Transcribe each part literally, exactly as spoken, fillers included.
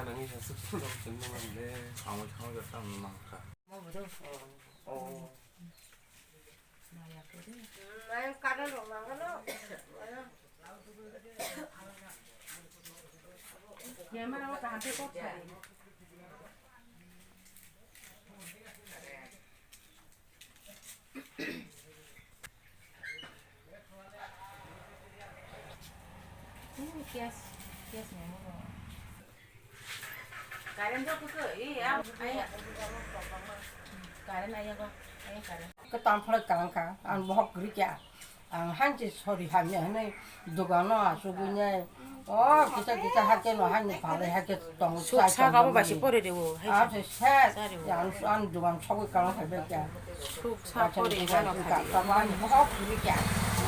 Nangni sa suk suk rok chwng nang le. Samui samui rok tang nang kha. Current jok khe, eh, ang, ayah. Current ayah go, ayah current. Kwtam phwrwk kalang kha, ang bohok kwrwi kha. Ang hanchi sori hamya hwnwi dogano achugwi nai. O kisa kisa hakhe no hani phalwi hakhe tongo. Suk chai sak abo tongo bai se mani. Pore de o, hai ah, se se set. Sari o. Ang, ang dogan sogwi kalang khai bai kha. Suk sak pore de o, ano kha de. Tamo ani bohok kwrwi kha.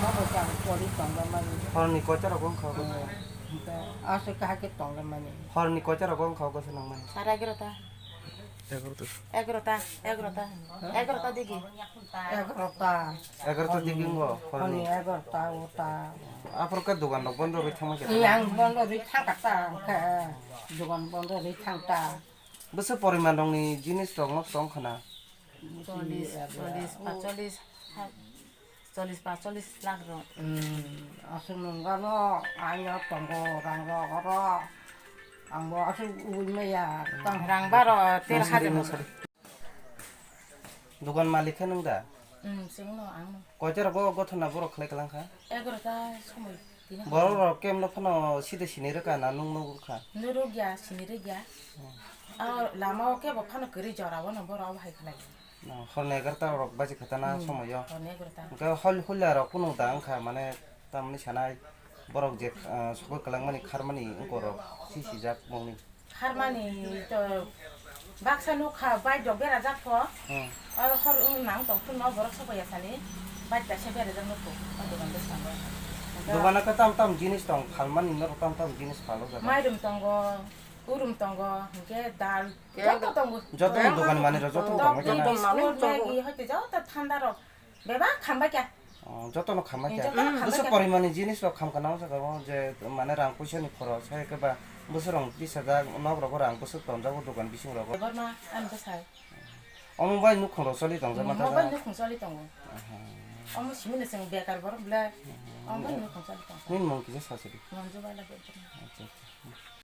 Mo bo kha pori tongma mani. Horni koita rogo wngkha obo? Hwnkhe aswk kha hakhe tongma mani. Horni koita rogo wngkha obo se nangmani? Sara egarota. Egarota. Egarota, egarota. Egarota digi. Egarota. Egarota digi wngkha horni? Horni egarota ota. Aphuru khe dogan rok bondo rwi thangma khe? Yang bondo rwi thangkha ta, hwnkhe dogan bondo rwi thangkha. Bwswk poriman rokni jinis rok nosto wngkha na? Chollish, chollish, pacholis, ha, chollish, pacholis lakh rok. Hmm, aswk nungano aino tongo rang rok oro. Ang bo aswk ui maya. Rang baro tero hajar. Dogan malik khe nwng da? Hmm, chwngno ang. Koita rogo gothona borok khlai kalang kha? Egarota somoi. Borok rok kemno phano side sini rwkha na nwng nuk rwkha? Nuk rwkya, sini rwkya. Hmm. Ah, lama o kebo phano kwrwi jora o no borok abo hai khlai. No, horni egarota rok baji kha ta na somoyo. Horni egarota. Hwnkhe hol-, hula rok kunu da wngkha mane tamni sanai borok je, ah, sogwi kwlangmani kharmani wngkor rok si sijak mungni. Harmani to baksa nukha, bike rok berajak kho. Hmm. Oro hor wng nang tong phunno borok sokya sani bike kaisa berajak nukho o dogan bwskango. Dogan o khe tam tam jinis tong phalmani norok tam tam jinis phalo jaga. Mairum tongo, urum tongo, hinkhe dal joto tongo. Joto ni dogan mani rok joto tongo. Tokti, biscuit, Maggi, hoite joto thanda rok. Bebak khambai kha. Oh, jotono khambai kha. Jotono khambai kha. Bwswk porimani jinis rok khamkha na o jaga o je mane rang puisa ni khorok sai khe ba bwswk rok tis hajak nok rogo rang bwswk tonjago dogan bising rogo. Borma ani bwsai. Omo bai nukhung rok choli tongjak ma mobile jaga. Nukhung choli tongo. Aha. Omo simi no chwng bekar borok belai. Mhm. Omo bai nukhung choli tongo. Nini mung kisa sa sidi. Manju bala bekar. Acha, acha.